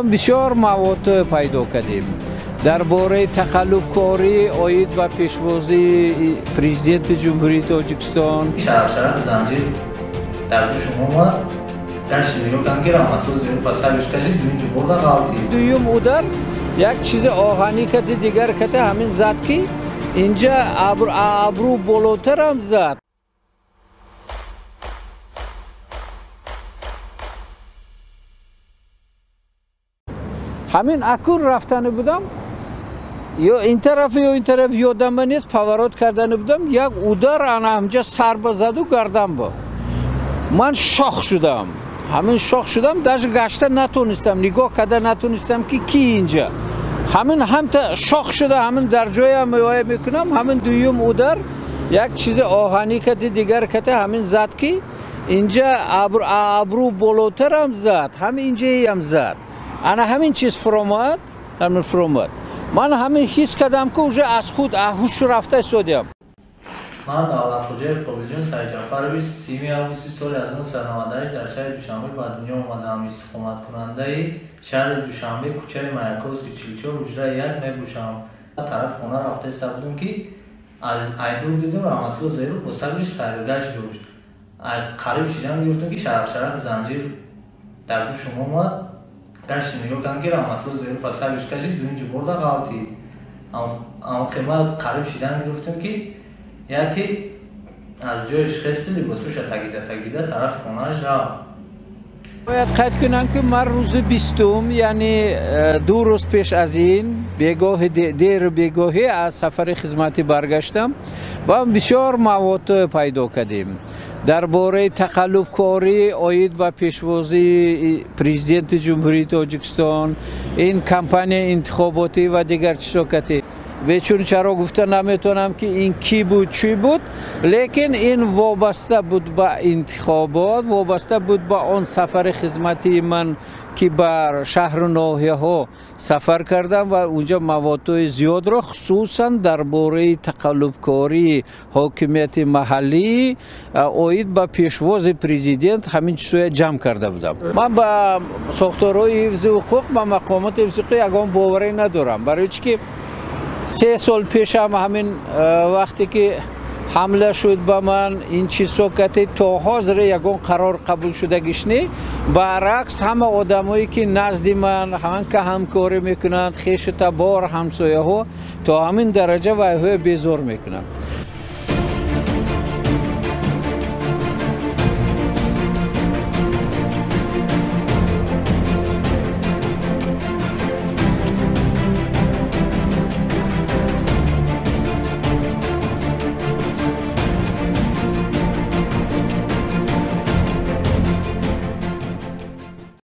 Бисёр мавод пайдо кардем дар бораи тақаллубкорӣ оид ба пешвозии президенти Ҷумҳурии Тоҷикистон. Шарқ-шарқ занҷир дар гӯшум омад, дарши нигоҳ кардам, ки Раҳматулло Зоиров аз сариш кашид, дуюм ҷуборда ғалтид. Дуюм удар як чизи оҳанӣ кати дигар кати ҳамин зад, ки инҷа абрӯ болотарам зад. Ҳамин акун рафтани будам, ё ин тараф, ё ин тараф ёдама нест, поворот кардани будам, як удар ана ҳамҷа сар ба заду гардан ба. Ман шох шудам. Ҳамин шох шудам, даже гашта натонистам, нигоҳ карда натонистам, ки ки инҷа. Ҳамин ҳамта шох шуда, ҳамин дар ҷоям меоя мекунам, ҳамин дуюм удар як чизи оҳанӣ кати дигар кати ҳамин зад, ки инҷа абрӯ болотарам зад, ҳамин инҷаям зад. Ана ҳамин чиз фуромад, ҳамин фуромад. Ман ҳамин ҳис кардам, ки уже аз худ ҳуш рафта истодиям. Ман Давлатхоҷаев Қобилҷон Сайидҷафарович 30 августи соли 1998 дар шаҳри Душанбе ба дунё омадаам. Истиқоматкунандаи шаҳри Душанбе, кӯчаи Маяковский 44, ҳуҷраи 1 мебошам. Тарафи хона рафта истода будам, ки аз айдур дидам, Раҳматулло Зоиров бо сагиш сайргашт дошт. Қариб шидам гирифтам, ки шарқ-шарқ занҷир дар гӯшум омад, дарши нигоҳ кардам, ки Раҳматулло Зоиров аз сариш кашид, дуюм ҷуборда ғалтид. Амхема қариб шидан гирифтам, ки яке аз ҷояш хести, либосуша тагида тагида тарафи хонааш рафт. Бояд қайд кунам, ки ман рӯзи 20-ум, яъне 2 рӯз пеш аз ин, бегоҳи деру бегоҳӣ аз сафари хизматӣ баргаштам ва бисёр мавод пайдо кардем дар бораи тақаллубкорӣ оид ба пешвозии президенти Ҷумҳурии Тоҷикистон, ин кампанияи интихоботӣ ва дигар чизо кати. Бечун чаро гуфта наметавонам, ки ин кӣ буд, чӣ буд, лекин ин вобаста буд ба интихобот, вобаста буд ба он сафари хизматии ман, ки ба шаҳру ноҳияҳо сафар кардам ва унҷа маводҳои зиёдро, хусусан дар бораи тақаллубкории ҳокимияти маҳаллӣ оид ба пешвози президент ҳамин чизҳоя ҷамъ карда будам. Ман ба сохторҳои ҳифзи ҳуқуқ, ба мақомоти ҳифзи ҳуқуқ ягон боварӣ надорам, барои чӣ ки 3 сол пешам ҳамин вақте ки ҳамла шуд ба ман, ин чизҳо кати то ҳозир ягон қарор қабул шудагиш не. Баръакс, ҳама одамое ки назди ман ҳамка ҳамкорӣ мекунанд, хешу табор, ҳамсояҳо, то ҳамин дараҷа вайҳоя безор мекунанд.